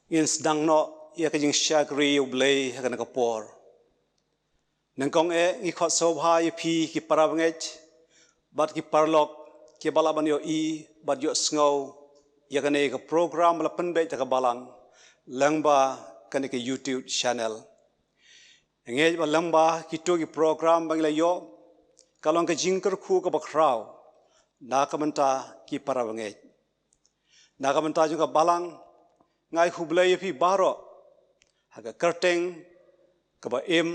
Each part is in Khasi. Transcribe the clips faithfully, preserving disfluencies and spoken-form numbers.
Ngin sdang noh ïa ka jingshakri ïa U Blei ha kane ka por. Nyngkong eh ngi khot sngewbha ïa phi ki para bangeit bad ki paralok kiba lah ban ïohi bad ïohsngew ïa kane ka program ba la pynbeit da ka balang lyngba kane ka YouTube channel. Ngeit ba lyngba kito ki program ba ngi la ïoh ka long ka jingkyrkhu kaba khraw na ka bynta ki para bangeit. Na ka bynta jong ka balang, nga ai khublei ïa phi baroh ha ka kyrteng kaba im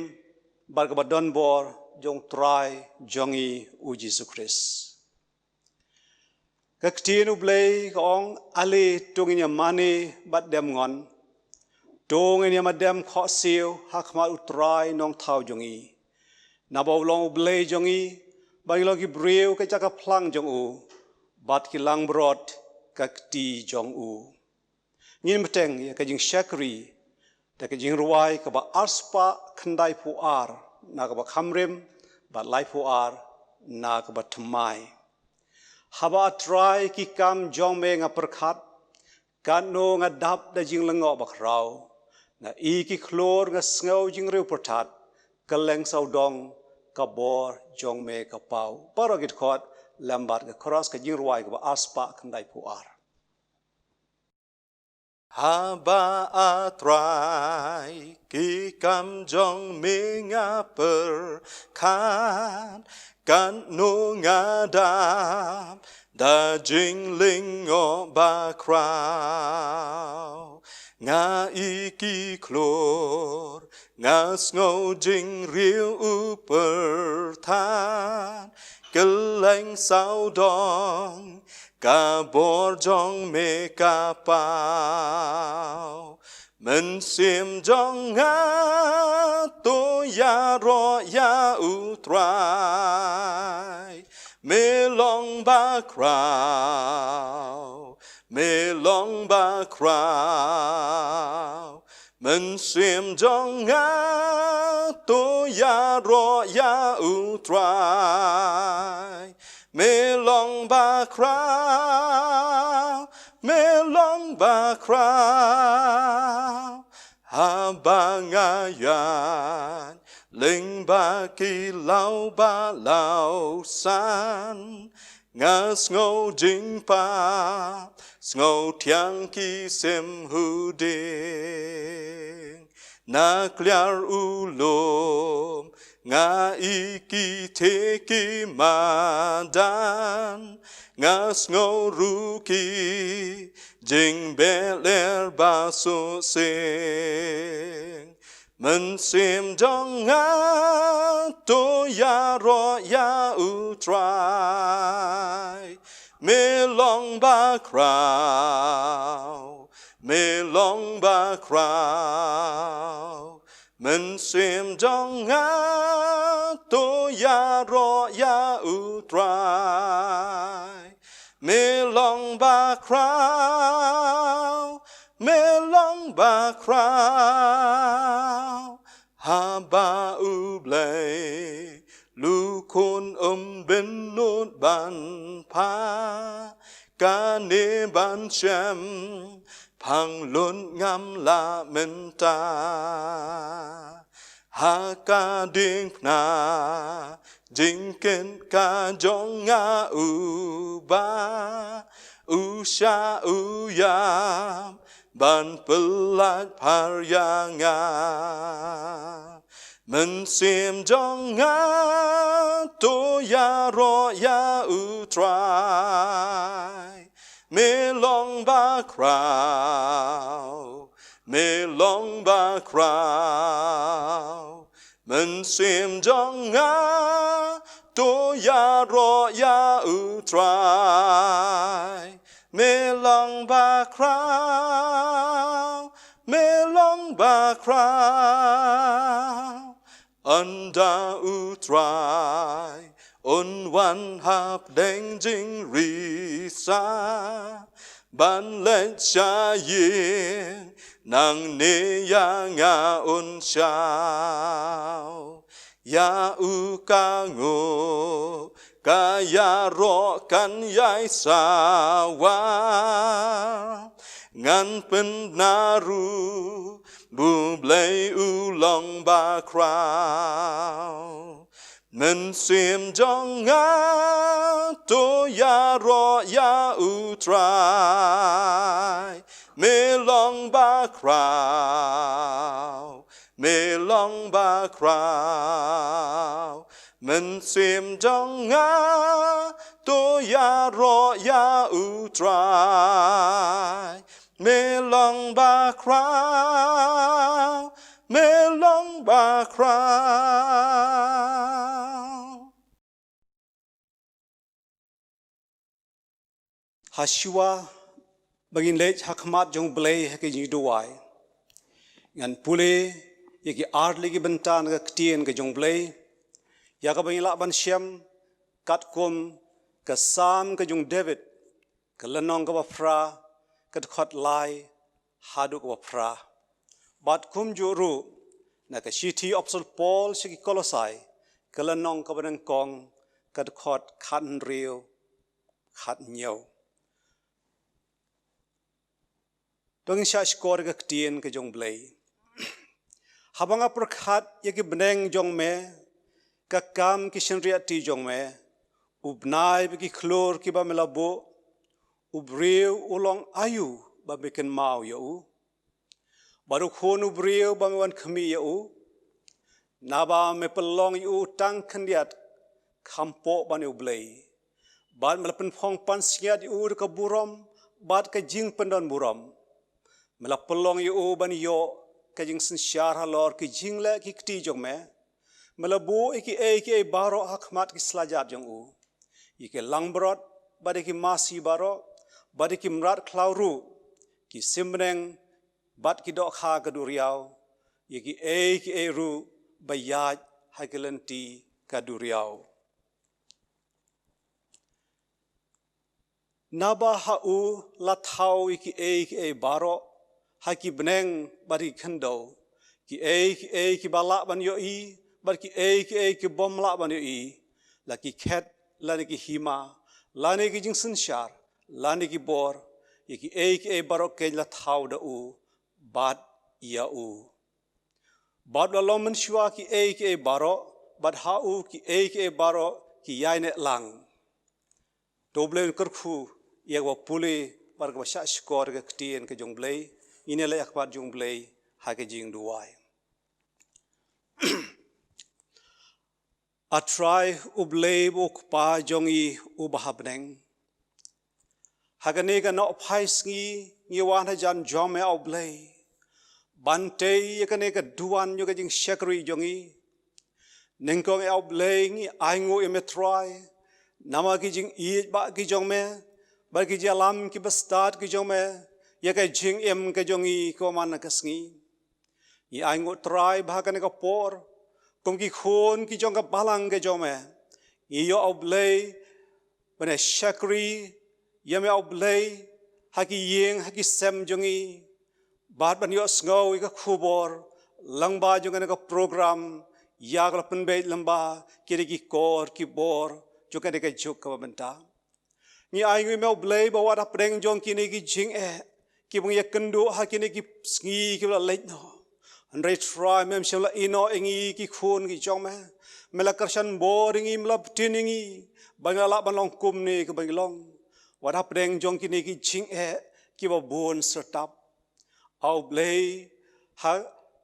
bad kaba donbor jong U Trai jong ngi U Jisu Khrist. Ka ktien U Blei ka ong, ale to ngin ïa mane bad dem ngon, to ngin ïa ma dem khohsiew ha khmat U Trai Nongthaw jong ngi. Naba u long U Blei jong ngi, ba ngi long ki briew ka jaka phlang jong u, bad ki langbrot ka kti jong u. Ngin bteng ïa ka jingshakri da ka jingrwai kaba arspah khyndaiphew ar na kaba khamrim bad laiphew ar na kaba thymmai. Haba A Trai ki kam jong me nga pyrkhat, katno nga dap da jinglyngngoh bakhraw. Nga i ki khlur, nga sngew jingriewpyrthat, kylleng sawdong ka bor jong me ka paw. Baroh ki dkhot lem bad ka chorus, ka jingrwai kaba arspah khyndaiphew ar. Haba A Trai ki kam jong me nga pyrkhat, katno nga dap da jinglyngngoh bakhraw. Nga i ki khlur, nga sngew jingriewpyrthat, kylleng sawdong ka bor jong me ka paw. Mynsiem jong nga to ïaroh ïa U Trai, me long bakhraw, me long bakhraw. Mynsiem jong nga to ïaroh ïa U Trai, me long bakhraw, me long bakhraw. Haba nga ïaid lyngba ki law ba law san, nga sngew jingpap, sngew thiang ki sim huding. Na kliar u lum nga i ki thik ki madan, nga sngew ruh ki jingbeh ler ba suhsing. Mynsiem jong nga to ïaroh ïa U Trai, me long bakhraw, me long bakhraw. Mynsiem jong nga to ïaroh ïa U Trai, me long bakhraw, me long bakhraw. Haba U Blei, lum khun um bynnud ban pha, kane ban shem phang lut ngam lah mynta. Ha ka diengphna jingkit ka jong nga, Uba u shah u ïap ban pyllait phar ïa nga. Mynsiem jong nga to ïaroh ïa U Trai, me long bakhraw, me long bakhraw. Mynsiem jong nga to ïaroh ïa U Trai, me long bakhraw, me long bakhraw. Ynda U Trai un wan hapdeng jingrisa, ban leit sha ïing, nangne ïa nga un shaw. Ïa u ka nguh, ka ïaroh kan ïai sawa. Ngan pynbna ruh ba U Blei u long bakhraw. Mynsiem jong nga to ïaroh ïa U Trai. Me long bakhraw, me long bakhraw. Mynsiem jong nga to ïaroh ïa U Trai. Me long bakhraw, me long bakhraw. Hashwa ba ngin leit ha khmat jong U Blei ha ka jingduwai, ngan pule ïa ki ar tylli ki bynta na ka ktien ka jong U Blei, ïa kaba ngin lah ban shem katkum ka Salm ka jong u David, ka lynnong kaba phra, ka dkhot lai haduh kaba phra. Bad kumjuh ruh na ka shithi u Apostol Paul sha ki Kolosai, ka lynnong kaba nyngkong, ka dkhot khathynriew, khathynñiew. To ngin shah shkor ïa ka ktien ka jong U Blei. Haba nga pyrkhat ïa ki bneng jong me, ka kam ki shynriahti jong me, u bnai bad ki khlur kiba me la buh, u briew u long aïu ba me kynmaw ïa u? Bad u khun u briew ba me wan khmih ïa u? Naba me pynlong ïa u tang khyndiat, kham pop ban ïa U Blei. Bad me la pynphong pansngiat ïa u da ka burom bad ka jingpyndonburom. Me la pynlong ïa u ban ïoh ka jingsynshar halor ki jingleh ki kti jong me. Me la buh ïa kiei kiei baroh ha khmat ki slajat jong u, ïa ki langbrot bad ïa ki masi baroh, bad ïa ki mrad khlaw ruh, ki sim bneng bad ki dohkha ka duriaw, ïa kiei kiei ruh ba ïaid ha ki lynti ka duriaw. Naba ha u la thaw ïa kiei kiei baroh ha ki bneng bad ki khyndew, kiei kiei kiba lah ban ïohi bad kiei kiei ki bym lah ban ïohi, la ki khet lane ki hima, lane ki jingsynshar, lane ki bor, ïa kiei kiei baroh keiñ la thaw da u bad ïa u. Bad la long mynshuwa kiei kiei baroh, bad ha u kiei kiei baroh ki ïaineh lang. To U Blei un kyrkhu ïa kaba pule bad kaba shah shkor ïa ka ktien ka jong U Blei. Ngin ïaleh ha khmat jong U Blei ha ka jingduwai. A Trai U Blei bad U Kpa jong ngi uba ha bneng, ha kane ka nohphai sngi ngi wan hajan jong me, A U Blei, ban tei ïa kane ka duwan jong ka jingshakri jong ngi. Nyngkong, A U Blei, ngi ainguh ïa me Trai, namar ki jingïeit ba ki jong me, bad ki jingïalam kiba stad ki jong me ïa ka jingim ka jong ngi kaba man la ka sngi. Ngi ainguh Trai ba ha kane ka por, kum ki khun ki jong ka balang ka jong me, ngi ïoh, A U Blei, ban ïa shakri ïa me, A U Blei, ha ki ïing ha ki sem jong ngi, bad ban ïohsngew ïa ka khubor lyngba jong kane ka program, ïa kaba la pynbeit lyngba kine ki kor ki bor jong kane ka juk kaba mynta. Ngi ainguh ïa me, A U Blei, ba wat hapdeng jong kine ki jingeh kiba ngi ïakynduh ha kine ki sngi kiba la leit noh, hynrei Trai, mem shym la ïehnoh ïa ngi ki khun ki jong me. Me la kyrshan bor ïa ngi, me la btin ïa ngi ba ngi lah ban long kumne kaba ngi long, wat hapdeng jong kine ki jingeh kiba bun syrtap. A U Blei, ha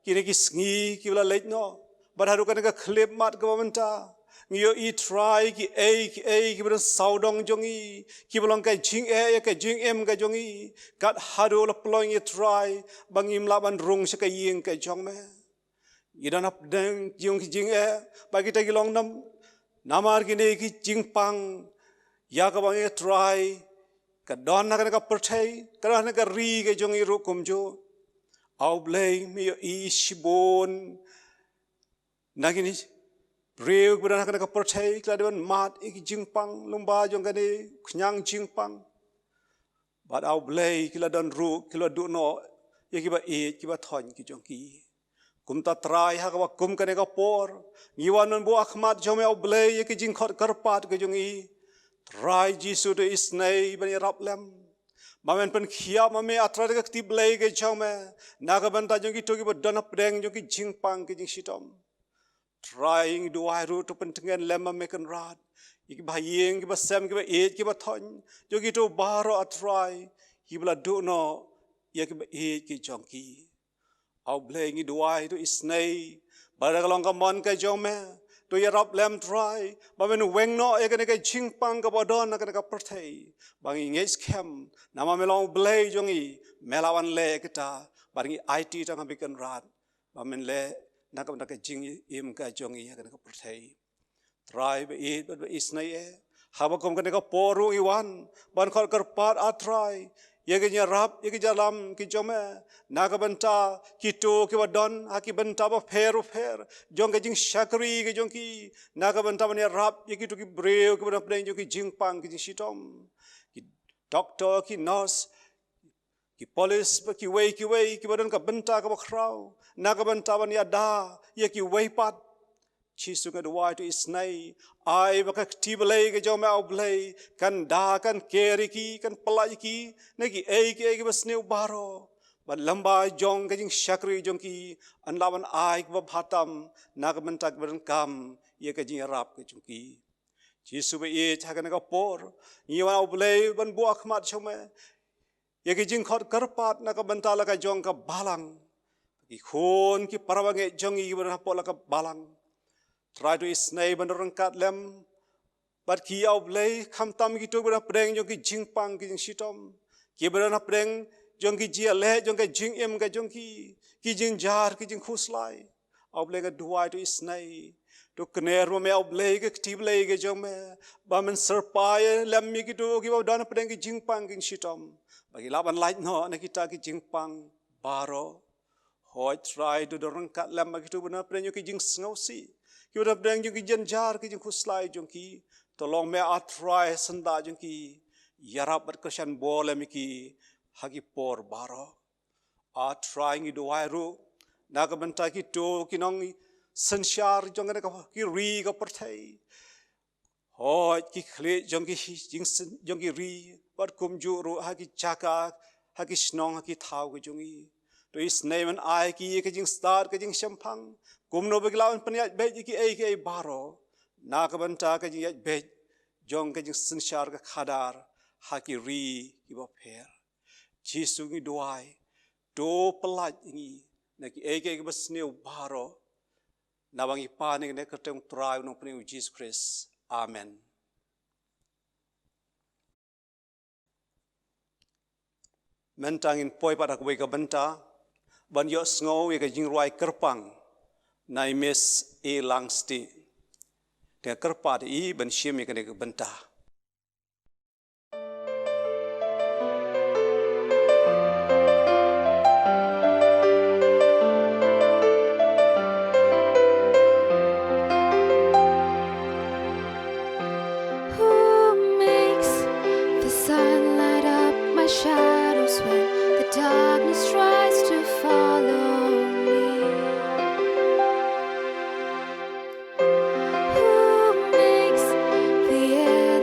kine ki sngi kiba la leit noh, bad haduh kane ka khyllipmat kaba mynta, ngi ïohi Trai kiei kiei kiba don sawdong jong ngi, kiba long ka jingeh ïa ka jingim ka jong ngi, kat haduh la pynlong ïa ngi Trai ba ngim lah ban rung sha ka ïing ka jong me. Ngi don hapdeng jong ki jingeh, ba kita ki long nam, namar kine ki jingpang, ïa kaba ngi Trai, ka don ha kane ka pyrthei, ka don ha ka ri ka jong ngi ruh kumjuh. A U Blei, me ïohi shibun na kine ki briew kiba don ha kane ka pyrthei, ki la dei ban mad ïa ki jingpang lyngba jong kane ka khñiang jingpang. Bad A U Blei, ki la don ruh, ki la duh noh ïa kiba ïeit kiba thoiñ ki jong ki. Kumta Trai, ha kaba kum kane ka por, ngi wan ban buh ha khmat jong me, A U Blei, ïa ki jingkhot kyrpad ki jong ngi. Trai Jisu, to isynei ban ïarap lem. Ba men pynkhiah ma me, A Trai, da ka kti Blei ka jong me, na ka bynta jong kito kiba don hapdeng jong ki jingpang ki jingshitom. Trai, ngi duwai ruh, to pyntngen lem ma me Kynrad ïa kiba ha ïing, kiba sem, kiba ïeit, kiba thoiñ, jong kito baroh, A Trai, kiba la duh noh ïa kiba ïeit ki jong ki. A U Blei, ngi duwai, to isynei ba da ka long ka mon ka jong me, to ïarap lem, Trai, ba men weng noh ïa kane ka jingpang kaba don ha kane ka pyrthei. Ba ngi ngeit skhem, namar me long U Blei jong ngi, me lah ban leh ïa kata. Ba ngi aiti tang ha me Kynrad ba men leh na ka bynta ka jingim ka jong ngi ha kane ka pyrthei. Trai ba ïeit bad ba isynei eh, haba kum kane ka por ruh ngi wan ban khot kyrpad, A Trai, ïa ka jingïarap, ïa ka jingïalam ki jong me, na ka bynta kito kiba don ha ki bynta bapher bapher jong ka jingshakri ka jong ki, na ka bynta ban ïarap ïa kito ki briew kiba don hapdeng jong ki jingpang ki jingshitom, ki doktor, ki nurse, ki police, bad kiwei kiwei kiba don ka bynta kaba khraw, na ka bynta ban ïada ïa kiwei pat. Jisu, nga duwai, to isynei, ai ba ka kti Blei ka jong me, A U Blei, kan da, kan ker ïa ki, kan pyllait ïa ki na kiei kiei kiba sniew baroh. Bad lyngba jong ka jingshakri jong ki, yn lah ban ai kaba bha tam na ka bynta kaba donkam ïa ka jingïarap ka jong ki. Jisu ba ïeit, ha kane ka por ngi wan, A U Blei, ban buh ha khmat jong me ïa ki jingkhot kyrpad na ka bynta la ka jong ka balang, ki khun ki para bangeit jong ngi kiba don hapoh la ka balang. Trai, to isynei ban ryngkat lem bad ki, A U Blei, khamtam kito kiba don hapdeng jong ki jingpang ki jingshitom, kiba don hapdeng jong ki jingïaleh jong ka jingim ka jong ki, ki jingjynjar, ki jingkhuslai. A U Blei, nga duwai, to isynei, to kner ma me, A U Blei, ka kti Blei ka jong me, ba men syrpai lem ïa kito kiba don hapdeng ki jingpang ki jingshitom, ba ki lah ban lait noh na kita ki jingpang baroh. Hooid Trai, to don ryngkat lem bad kito kiba don hapdeng jong ki jingsngewsih, kiba don hapdeng jong ki jynjar, ki jingkhuslai jong ki. To long me, A Trai, syndah jong ki, ïarap bad kyrshan bor lem ïa ki ha ki por baroh. A Trai, ngi duwai ruh na ka bynta kito ki nongsynshar jong kane ka, ki ri, ka pyrthei. Hooid, ki khlieh jong ki, jong ki ri, bad kumjuh ruh ha ki jaka, ha ki shnong, ha ki thaw ka jong ngi. To isynei, men ai ki ïa ka jingstad, ka jingshemphang, kumno ba ki lah ban pynïaid beit ïa kiei kiei baroh na ka bynta ka jingïaid beit jong ka jingsynshar ka khadar ha ki ri kiba pher. Jisu, ngi duwai, to pyllait ïa ngi na kiei kiei kiba sniew baroh. Naba ngi pan ïa kane ha ka kyrteng U Trai, U Nongpynim, U Jisu Khrist. Amen. Mynta ngin poi pat ha kawei ka bynta ban ïohsngew ïa ka jingrwai kyrpang na i Miss A Langstieh. Te nga kyrpad ïa i ban shim ïa kane ka bynta. Who makes the sun light up my shadows when the darkness tries to follow me? Who makes the air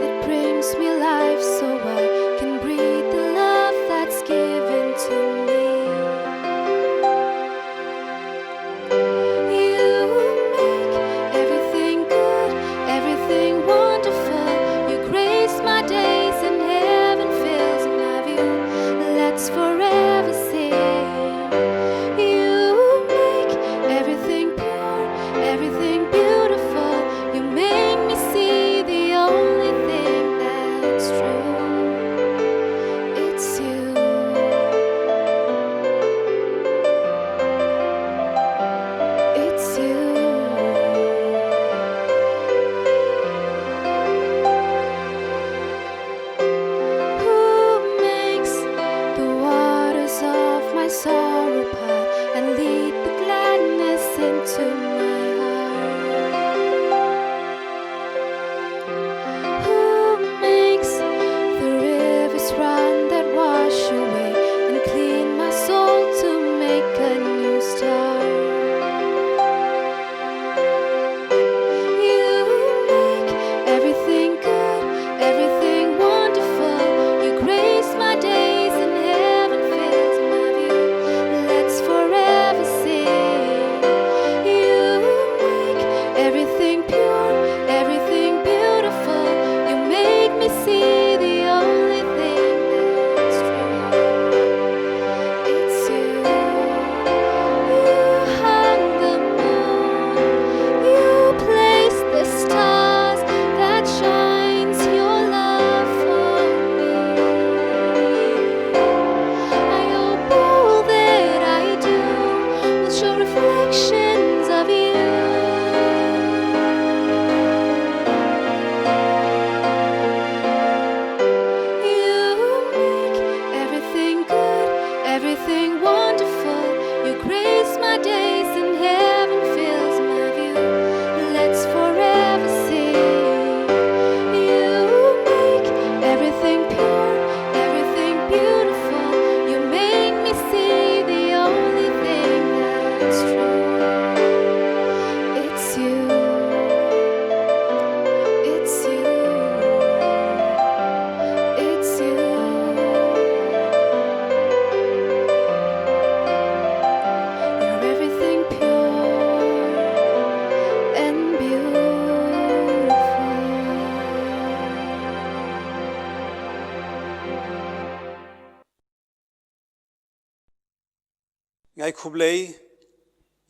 Nga ai khublei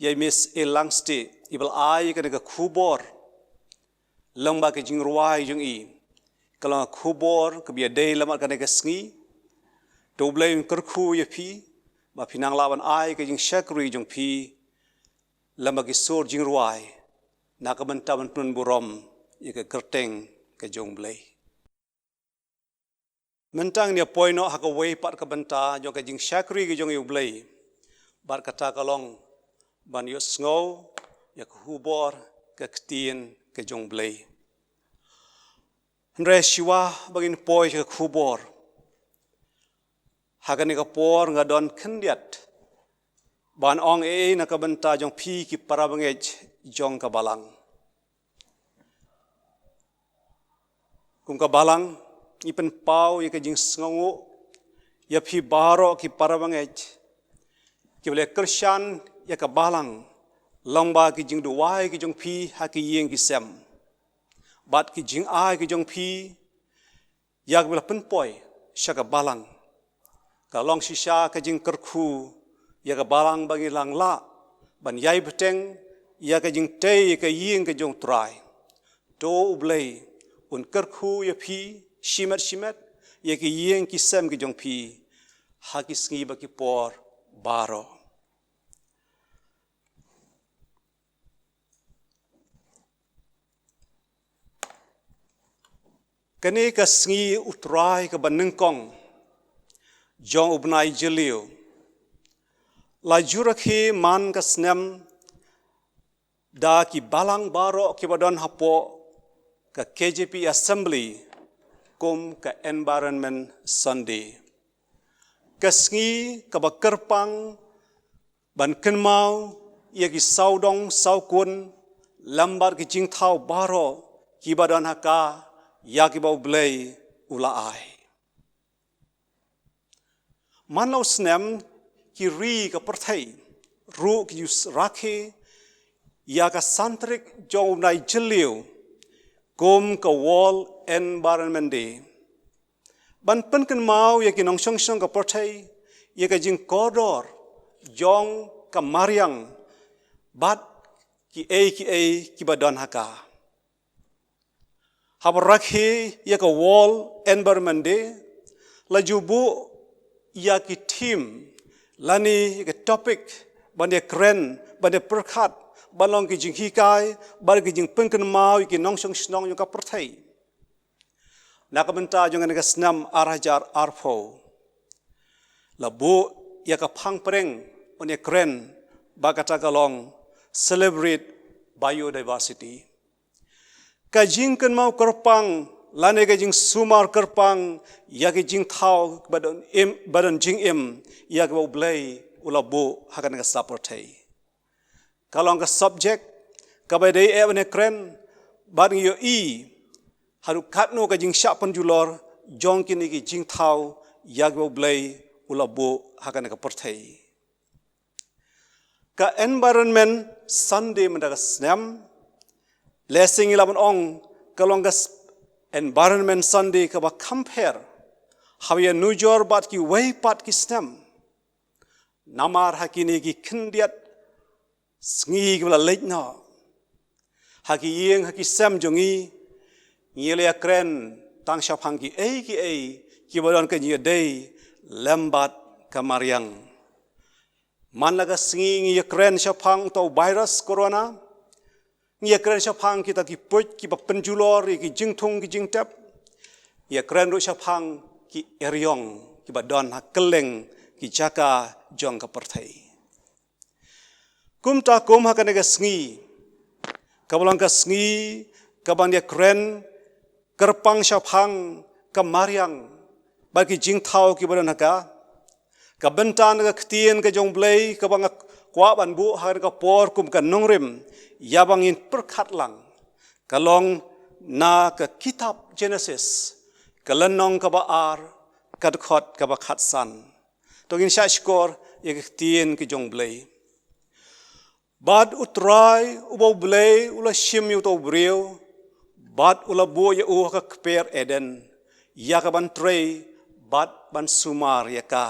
ïa i Miss Elangste, i ba la ai kane ka khubor lyngba ka jingrwai jong i. Ka long ka khubor kaba ïadei lyngba kane ka sngi. To U Blei un kyrkhu ïa phi ba phin nang lah ban ai ka jingshakri jong phi lyngba ki sur jingrwai na ka bynta ban pynburom ïa ka kyrteng ka jong U Blei. Mynta ngin ïa poi noh ha kawei pat ka bynta jong ka jingshakri ka jong U Blei, bad kata ka long ban ïohsngew ïa ka khubor ka ktien ka jong U Blei. Hynrei shuwa ba ngin poi sha ka khubor, ha kane ka por nga don khyndiat ban ong ei ei na ka bynta jong phi ki para bangeit jong ka balang. Kum ka balang, ngi pynpaw ïa ka jingsngewnguh ïa phi baroh ki para bangeit kiba la kyrshan ïa ka balang lyngba ki jingduwai ki jong phi ha ki ïing ki sem, bad ki jingai ki jong phi ïa kiba la pynpoi sha ka balang. Ka long shisha ka jingkyrkhu ïa ka balang ba ngin nang lah ban ïai bteng ïa ka jingtei ïa ka ïing ka jong U Trai. To U Blei un kyrkhu ïa phi shimet shimet, ïa ki ïing ki sem ki jong phi ha ki sngi bad ki por baroh. Kane ka sngi U Trai kaba nyngkong jong u bnai Jylliew la ju rakhe man ka snem da ki balang baroh kiba don hapoh ka K J P Assembly kum ka Environment Sunday. Ka sngi kaba kyrpang ban kynmaw ïa ki sawdong sawkun lem bad ki jingthaw baroh kiba don ha ka, ïa kiba U Blei u la ai. Man la u snem, ki ri ka pyrthei ruh ki ju rakhe ïa ka san tarik jong u bnai Jylliew kum ka World Environment Day, ban pynkynmaw ïa ki nongshong shnong ka pyrthei ïa ka jingkordor jong ka mariang bad kiei kiei kiba don ha ka. Haba rakhe ïa ka World Environment Day, la ju buh ïa ki theme lane ïa ki topic ban ïa kren, ban ïa pyrkhat, ban long ki jinghikai bad ki jingpynkynmaw ïa ki nongshong shnong jong ka pyrthei. Na ka bynta jong kane ka snem ar hajar arphew, la buh ïa ka phang pyrshang ban ïa kren ba kata ka long Celebrate Biodiversity. Ka jingkynmaw kyrpang lane ka jingsumar kyrpang ïa ki jingthaw ba don im, ba don jingim ïa kiba U Blei u la buh ha kane ka sla pyrthei. Ka long ka subject kaba dei eh ban ïa kren bad ngi ïohi haduh katno ka jingshah pynjulor jong kine ki jingthaw ïa kiba U Blei u la buh ha kane ka pyrthei. Ka Environment Sunday mynta ka snem, lehse ngi lah ban ong ka long ka s-, Environment Sunday kaba kham pher haba ïanujor bad kiwei pat ki snem. Namar ha kine ki khyndiat sngi kiba la leit noh, ha ki ïing ha ki sem jong ngi, ngi la ïa kren tang shaphang kiei kiei kiba don ka jingïadei lem bad ka mariang. Man la ka sngi ngi ïa kren shaphang uta u virus corona, ngi ïa kren shaphang kita ki puit kiba pynjulor ïa ki jingthung ki jingtep, ngi ïa kren ruh shaphang ki eriong kiba don ha kylleng ki jaka jong ka pyrthei. Kumta kum ha kane ka sngi, kaba long ka sngi kaban ïa kren kyrpang shaphang ka mariang bad ki jingthaw kiba don ha ka, ka bynta na ka ktien ka jong U Blei kaba nga kwah ban buh ha kane ka por kum ka nongrim ïa ba ngin pyrkhat lang, ka long na ka kitab Genesis, ka lynnong kaba ar, ka dkhot kaba khatsan. To ngin shah shkor ïa ka ktien ka jong U Blei. Bad U Trai uba U Blei u la shim ïa uta u briew bad u la buh ïa u ha ka kper Eden, ïa ka ban trei bad ban sumar ïa ka.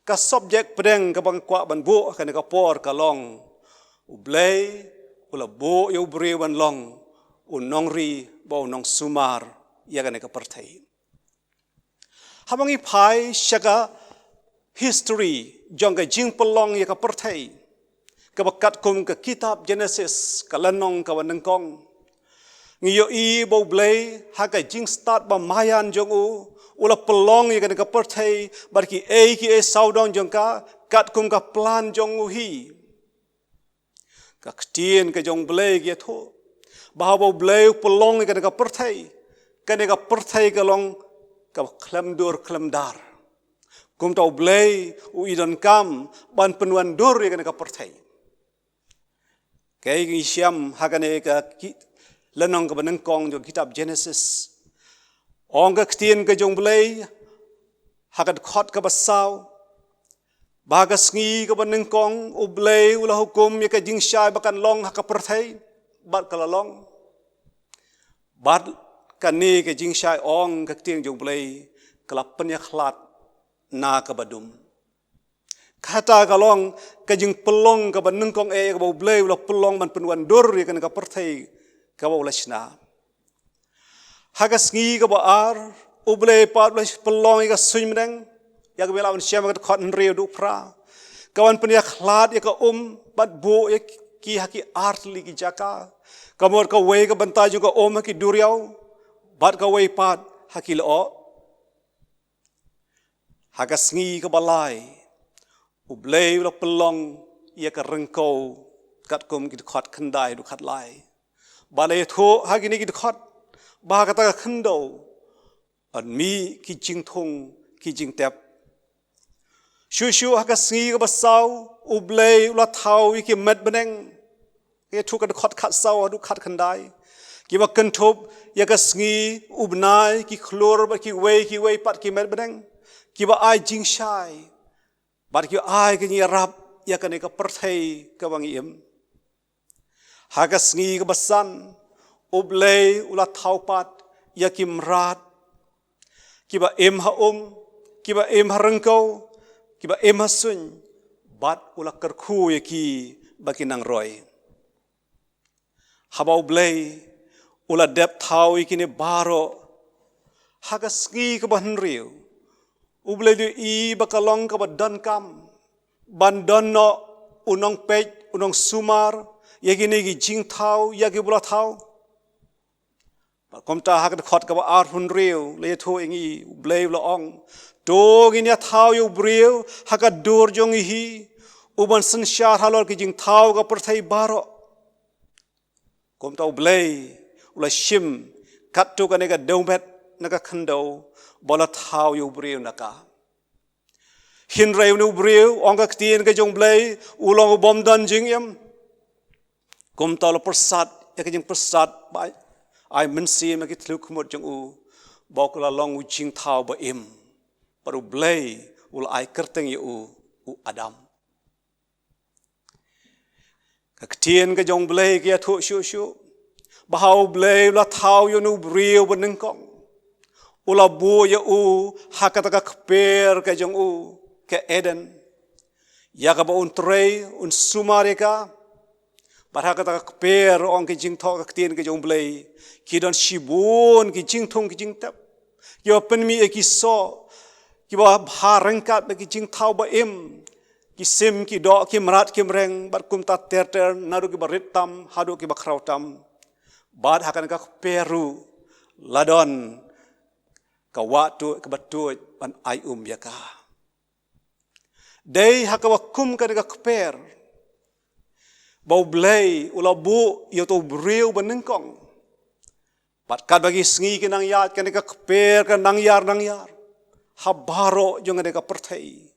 Ka subject pdeng kaba nga kwah ban buh ha kane ka por ka long, U Blei u la buh ïa u briew ban long u nongri bad u nongsumar ïa kane ka pyrthei. Haba ngi phai sha ka history jong ka jingpynlong ïa ka pyrthei, kaba katkum ka kitab Genesis, ka lynnong kaba nyngkong, ngi ïohi ba U Blei ha ka jingstad ba maïan jong u, u la pynlong ïa kane ka pyrthei bad kiei kiei sawdong jong ka, katkum ka plan jong u hi. Ka ktien ka jong U Blei ka ïathuh ba haba U Blei u pynlong ïa kane ka pyrthei, kane ka pyrthei ka long kaba khlem dur khlem dar. Kumta U Blei u i donkam ban pynwandur ïa kane ka pyrthei. Kaei ngi shem ha kane ka ki-, lynnong kaba nyngkong jong kitab Genesis. Ong ka ktien ka jong U Blei ha ka dkhot kaba saw ba ha ka sngi kaba nyngkong U Blei u la hukum ïa ka jingshai ba kan long ha ka pyrthei, bad ka la long. Bad kane ka jingshai, ong ka ktien jong U Blei, ka la pynïakhlad na kaba dum. Kata ka long ka jingpynlong kaba nyngkong eh kaba U Blei u la pynlong ban pynwandur ïa kane ka pyrthei kaba u la shna. Ha ka sngi kaba ar, U Blei pat u la pynlong ïa ka suiñ bneng, ïa kaba ngi lah ban shem ha ka dkhot hynriew haduh phra, ka ban pynïakhlad ïa ka um bad buh ïa ki ha ki artylli ki jaka. Ka mut kawei ka bynta jong ka um ha ki duriaw, bad kawei pat ha ki lyoh. Ha ka sngi kaba lai, U Blei u la pynlong ïa ka ryngkew, katkum ki dkhot khyndai haduh khatlai. Ba la ïathuh ha kine ki dkhot ba ha kata ka khyndew yn mih ki jingthung ki jingtep. Shuh shuh ha ka sngi kaba saw, U Blei u la thaw ïa ki met bneng. Ïathuh ka dkhot khatsaw haduh khatkhyndai, kiba kynthup ïa ka sngi, u bnai, ki khlur bad kiwei kiwei pat ki met bneng, kiba ai jingshai bad kiba ai ka jingïarap ïa kane ka pyrthei kaba ngi im. Ha ka sngi kaba san, U Blei u la thaw pat ïa ki mrad, kiba im ha um, kiba im ha ryngkew, kiba im ha suiñ, bad u la kyrkhu ïa ki ba kin nang roi. Haba U Blei u la dep thaw ïa kine baroh, ha ka sngi kaba hynriew, U Blei u la ïohi ba ka long kaba donkam ban don noh u nongpeit, u nongsumar ïa kine ki jingthaw ïa kiba u la thaw. Bad kumta ha ka dkhot kaba arphew hynriew la ïathuh ïa ngi, U Blei u la ong, to ngin ïa thaw ïa u briew ha ka dur jong ngi hi, u ban synshar halor ki jingthaw ka pyrthei baroh. Kumta U Blei u la shim katto katne ka dewmet na ka khyndew ba u la thaw ïa u briew na ka. Hynrei une u briew, ong ka ktien ka jong U Blei, u long u bym don jingim. Kumta u la pyrsad ïa ka jingpyrsad ba ai, ai mynsiem ïa ki thliew khmut jong u, ba u la long u jingthaw ba im. Bad U Blei u la ai kyrteng ïa u, u Adam. Ka ktien ka jong U Blei ka ïathuh shuh shuh ba ha U Blei u la thaw ïa une u briew ba nyngkong, u la buh ïa u ha kata ka kper ka jong u, ka Eden, ïa kaba un trei, un sumar ïa ka. Bad ha kata ka kper, ong ka jingthoh ka ktien ka jong U Blei, ki don shibun ki jingthung ki jingtep, kiba pynmih ïa ki soh, kiba bha ryngkat bad ki jingthaw ba im, ki sim, ki doh, ki mrad, ki mreng, bad kumta ter ter, naduh kiba rit tam haduh kiba khraw tam. Bad ha kane ka kper ruh la don ka wah tuid kaba tuid ban ai um ïa ka. Dei ha kaba kum kane ka kper ba U Blei u la buh ïa uto u briew ba nyngkong. Bad katba ki sngi ki nang ïaid, kane ka kper ka nang ïar nang ïar ha baroh jong kane ka pyrthei.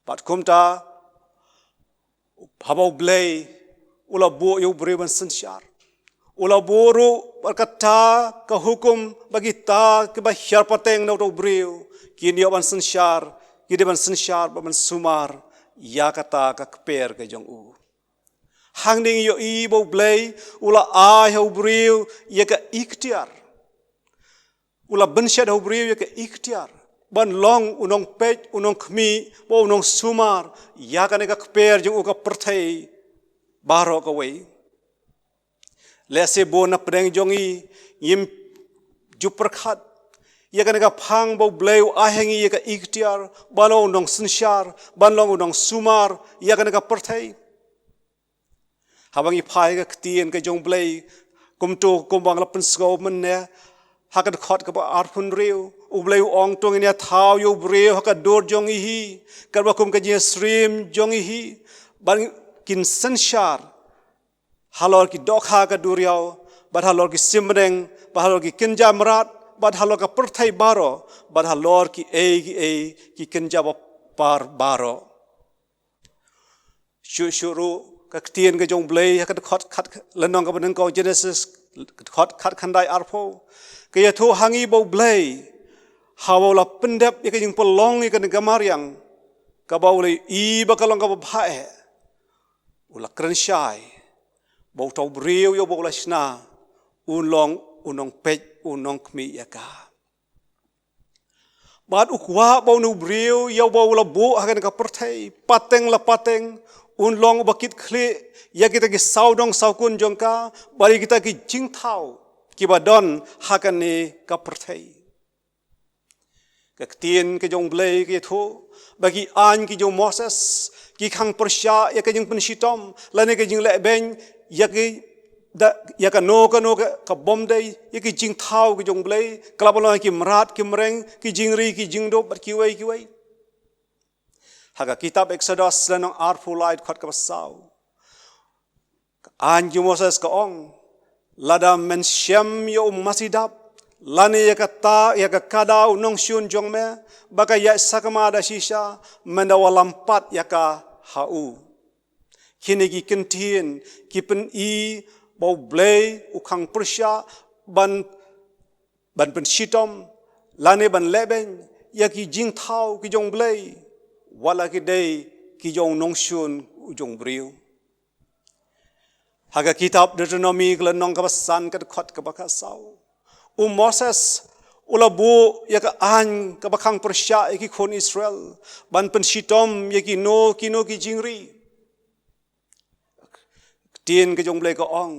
Bad kumta, haba U Blei u la buh ïa u briew ban synshar, u la buh ruh bad kata ka hukum ba kita kiba hiar pateng na uto u briew kin ïoh ban synshar, ki dei ban synshar bad ban sumar ïa kata ka kper ka jong u. Hangne ngi ïohi ba U Blei u la ai ha u briew ïa ka iktiar. U la bynshet ha u briew ïa ka iktiar ban long u nongpeit, u nongkhmih, bad u nongsumar ïa kane ka kper jong u, ka pyrthei baroh kawei. Lehse bun na pdeng jong ngi ngim ju pyrkhat ïa kane ka phang ba U Blei u ai ha ngi ïa ka iktiar ban long u nongsynshar, ban long u nongsumar ïa kane ka pyrthei. Haba ngi phai ha ka ktien ka jong U Blei, kumto kumba nga la pynsngew mynne, ha ka dkhot kaba arphew hynriew, U Blei u ong, to ngin ïathaw ïa u briew ha ka dur jong ngi hi, katba kum ka jingsyriem jong ngi hi, bad kin synshar halor ki dohkha ka duriaw, bad halor ki sim bneng, bad halor ki kynja mrad, bad halor ka pyrthei baroh, bad halor kiei kiei ki kynja ba par baroh. Shuh shuh ruh ka ktien ka jong U Blei ha ka dkhot khat, lynnong kaba nyngkong Genesis, dkhot khatkhyndai arphew, ka ïathuh ha ngi ba U Blei, haba u la pyndep ïa ka jingpynlong ïa kane ka mariang, kaba u la ïohi ba ka long kaba bha eh, u la kren shai ba uta u briew ïa uba u la shna un long u nongpeit, u nongkhmih ïa ka. Bad u kwah ba une u briew ïa uba u la buh ha kane ka pyrthei, pateng la pateng, un long uba kit khlieh ïa kita ki sawdong sawkun jong ka, bad ïa kita ki jingthaw kiba don ha kane ka pyrthei. Ka ktien ka jong U Blei ka ïathuh ba ki aiñ ki jong u Moses ki khang pyrshah ïa ka jingpynshitom lane ka jinglehbeiñ ïa ki, da, ïa kano kano ka, ka bym dei, ïa ki jingthaw ki jong U Blei, ka la ban long ki mrad ki mreng, ki jingri ki jingdup bad kiwei kiwei. Ha ka kitab Eksodos lynnong arphew lai, dkhot kaba saw, ka aiñ jong u Moses ka ong, lada men shem ïa u masi dap lane ïa kata, ïa ka kada u nongshun jong me ba ka ïaid sakma da shisha, men da wallam pat ïa ka ha u. Kine ki kyntien ki pyni ba U Blei u khang pyrshah ban, ban pynshitom lane ban lehbeiñ ïa ki jingthaw ki jong U Blei, wat la ki dei ki jong u nongshun u jong u briew. Ha ka kitab Deuteronomi ka lynnong kaba san, ka dkhot kaba khatsaw, u Moses u la buh ïa ka aiñ kaba khang pyrshah ïa ki khun Israel ban pynshitom ïa kino kino ki jingri. Ktien ka jong U Blei ka ong,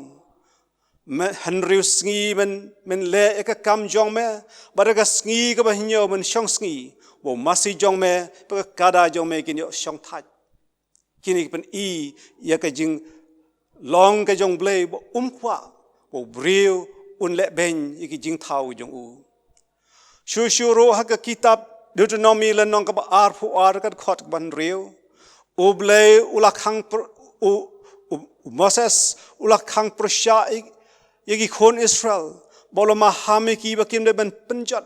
me, hynriew sngi men, men leh ïa ka kam jong me, bad ha ka sngi kaba hynñiew men shong sngi, ba u masi jong me bad ka kada jong me kin ïoh shong thait. Kine ki pyni ïa ka jinglong ka jong U Blei ba um kwah ba u briew un lehbeiñ ïa ki jingthaw jong u. Shuh shuh ruh ha ka kitab Deuteronomi lynnong kaba arphew ar, ka dkhot kaba hynriew, U Blei u la khang pyr-, u, u, u Moses u la khang pyrshah ïa, ïa ki khun Israel, ba u la maham ïa ki ba kim dei ban pynjot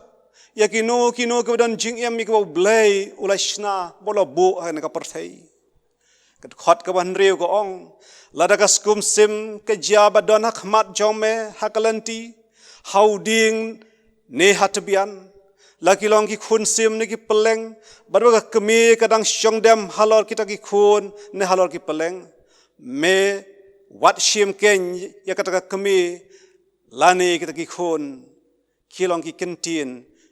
ïa kino kino kiba don jingim ïa kiba U Blei u la shna, ba u la buh ha kane ka pyrthei. Ka dkhot kaba hynriew ka ong, lada ka skum sim ka jia ba don ha khmat jong me ha ka lynti, ha u dieng ne ha tbian, la ki long ki khun sim ne ki pylleng, bad ba ka kmie ka dang shong dem halor kita ki khun ne halor ki pylleng, me wat shim keiñ ïa kata ka kmie lane kita ki khun. Ki long ki kyntien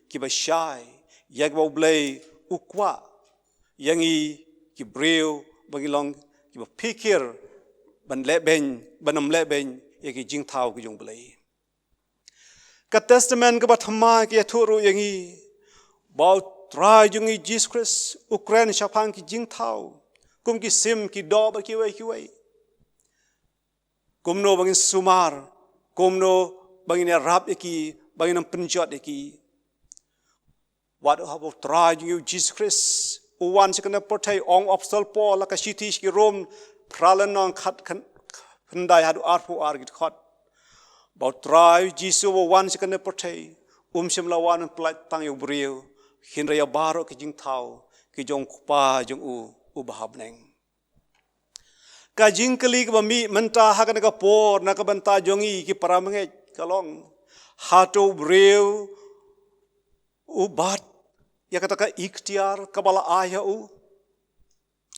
kiba shai ïa kiba U Blei u kwah ïa ngi ki briew ba ngin long kiba phikir ban lehbeiñ, ban ym lehbeiñ ïa ki jingthaw ki jong U Blei. Ka Testament kaba thymmai ka ïathuh ruh ïa ngi ba U Trai jong ngi Jisu Khrist u kren shaphang ki jingthaw kum ki sim, ki doh bad kiwei kiwei. Kumno ba ngin sumar, kumno ba ngin ïarap ïa ki, ba ngin ym pynjot ïa ki. Wat haba U Trai jong ngi U Jisu Khrist u wan sha kane ka pyrthei, ong u Apostol Paul ha ka shithi sha ki Rom, phra lynnong, khat khan-, khyndai haduh arphew ar, ki dkhot, ba U Trai Jisu ba u wan sha kane ka pyrthei um shym la wan ban pyllait tang ïa u briew, hynrei ïa baroh ki jingthaw ki jong U Kpa jong u uba ha bneng. Ka jingkylli kaba mih mynta ha kane ka por na ka bynta jong ngi ki para bangeit ka long, hato u briew u bat ïa kata ka iktiar kaba la ai ha u?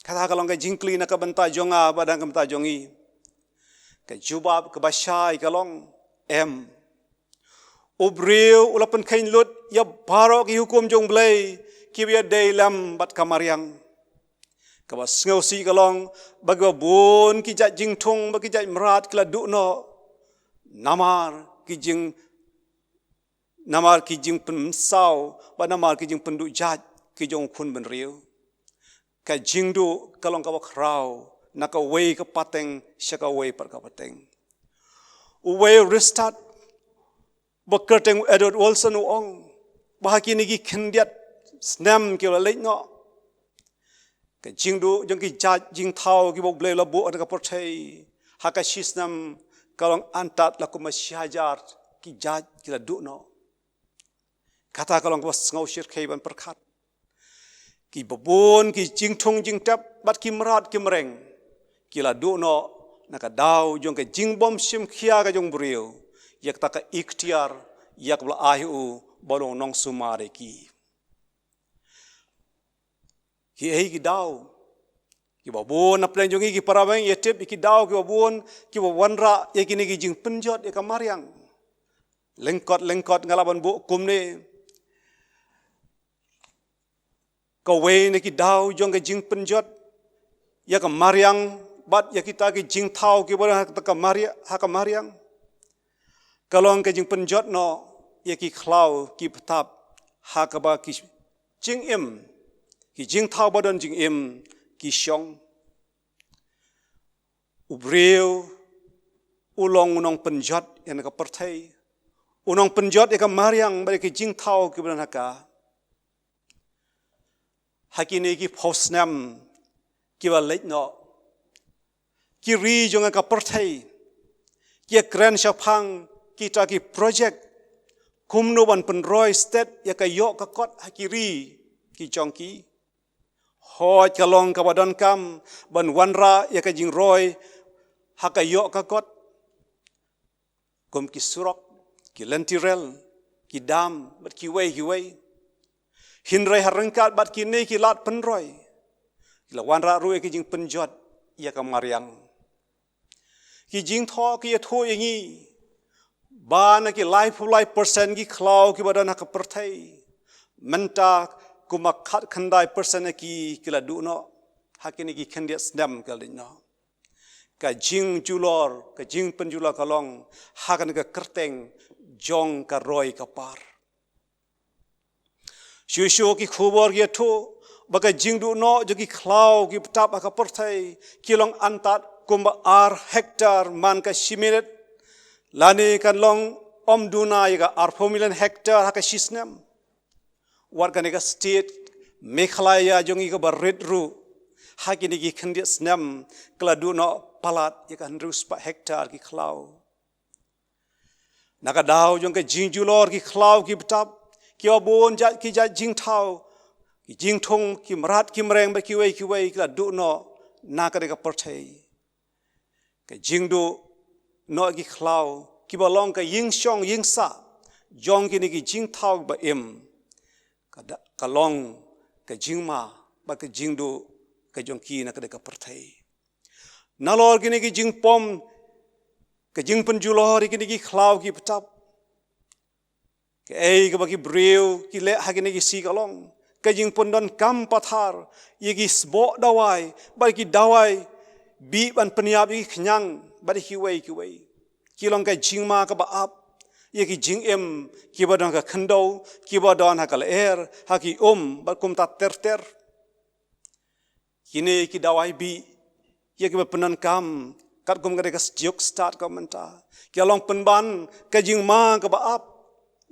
Kata ka long ka jingkylli na ka bynta jong nga bad na ka bynta jong ngi. Ka jubab kaba shai ka long, em. U briew u la pynkheiñ lut ïa baroh ki hukum jong U Blei kiba ïadei lem bad ka mariang. Kaba sngewsih ka long ba kiba bun ki jait jingthung bad ki jait mrad ki la duh noh namar ki jing namar ki jingpynsaw bad namar ki jingpynduh jait ki jong u khun bynriew. Ka jingduh ka long kaba khraw na kawei ka pateng sha kawei pat ka pateng. Uwei u riewstad ba kyrteng u Edward Wilson u ong ba ha kine ki khyndiat snem kiba la leit noh, ka jingduh jong ki jait jingthaw kiba U Blei u la buh ha ka pyrthei ha ka shi snem ka long antad la kumba shi hajar ki jait ki la duh noh. Kata ka long kaba sngewsih khie ban pyrkhat. Kiba bun ki jingthung jingtep bad ki mrad ki mreng ki la duh noh na ka daw jong ka jingbym shim khia ka jong u briew ïa kata ka iktiar ïa kaba la ai ha u ban long nongsumar ïa ki. Kiei ki daw kiba bun na pdeng jong ngi ki para bangeit, ïa tip ïa ki daw kiba bun kiba wanrah ïa kine ki jingpynjot ïa ka mariang. Lyngkot lyngkot nga lah ban buh kumne. Kawei na ki daw jong ka jingpynjot ïa ka mariang bad ïa kita ki jingthaw kiba don ha ka maria-, ha ka mariang ka long ka jingpynjot noh ïa ki khlaw ki btap ha kaba ki jingim, ki jingthaw ba don jingim ki shong. U briew u long u nongpynjot ïa ka pyrthei, u nongpynjot ïa ka mariang bad ïa ki jingthaw kiba don ha ka. Ha kine ki phew snem kiba leit noh, ki ri jong ka pyrthei ki ïa kren shaphang kita ki projek kumno ban pynroi stet ïa ka ïoh ka kot ha ki ri ki jong ki. Hooid ka long kaba donkam ban wanrah ïa ka jingroi ha ka ïoh ka kot kum ki surok, ki lynti rel, ki dam bad kiwei kiwei. Hynrei ha ryngkat bad kine ki lad pynroi ki la wanrah ruh ïa ki jingpynjot ïa ka mariang. Ki jingthoh ki ïathuh ïa ngi ba na ki laiphew lai percent ki khlaw kiba don ha ka pyrthei mynta kumba khatkhyndai percent ïa ki ki la duh noh ha kine ki khyndiat snem ki la leit noh. Ka jingjulor, ka jingpynjulor ka long ha kane ka kyrteng jong ka roi ka par. Shuh shuh ki khubor ki ïathuh ba ka jingduh noh jong ki khlaw ki btap ha ka pyrthei ki long antad kumba ar hektar man ka shi minit, lane kan long ym duna ïa ka arphew million hektar ha ka shi snem. Wat kane ka state Meghalaya jong ngi kaba rit ruh ha kine ki khyndiat snem ka la duh noh palat ïa ka hynriew spah hektar ki khlaw. Na ka daw jong ka jingjulor ki khlaw ki btap, kiba bun jait ki jait jingthaw, ki jingthung, ki mrad ki mreng bad kiwei kiwei ki la duh noh na kane ka pyrthei. Ka jingduh noh ki khlaw kiba long ka ïingshong ïingsah jong kine ki jingthaw ba im ka da-, ka long ka jingma bad ka jingduh ka jong ki na kane ka pyrthei. Nalor kine ki jingpom ka jingpynjulor ïa kine ki khlaw ki btap, kaei kaba ki briew ki leh ha kine ki sngi ka long ka jingpyndonkam pathar ïa ki sboh dawai bad ki dawai bih ban pynïap ïa ki khñiang bad ïa kiwei kiwei. Ki long ka jingma kaba ap ïa ki jingim kiba don ha ka khyndew, kiba don ha ka lyer, ha ki um bad kumta ter ter. Kine ki dawai bih ïa kiba pyndonkam katkum ka dei ka sdiuk stad ka mynta ki la long pynban ka jingma kaba ap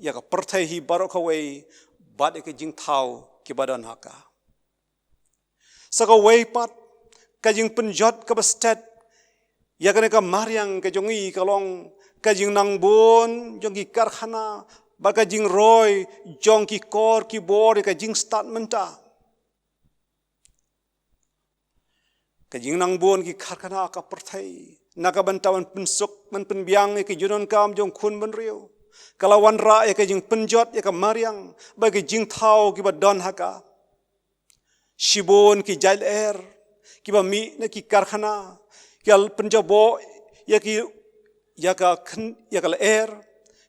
ïa ka pyrthei hi baroh kawei bad ïa ka jingthaw kiba don ha ka. Sa kawei pat ka jingpynjot kaba stet ïa kane ka mariang ka jong ngi ka long ka jingnang bun jong ki karkhana bad ka jingroi jong ki kor ki bor ïa ka jingstad mynta. Ka jingnang bun ki karkhana ka pyrthei na ka bynta ban pynsuk ban pynbiang ïa ki jingdonkam jong khun bynriew ka la wanrah ïa ka jingpynjot ïa ka mariang bad ka jingthaw kiba don ha ka. Shibun ki jait lyer kiba mih na ki karkhana ki la pynjaboh ïa ki, ïa ka khyn-, ïa ka lyer,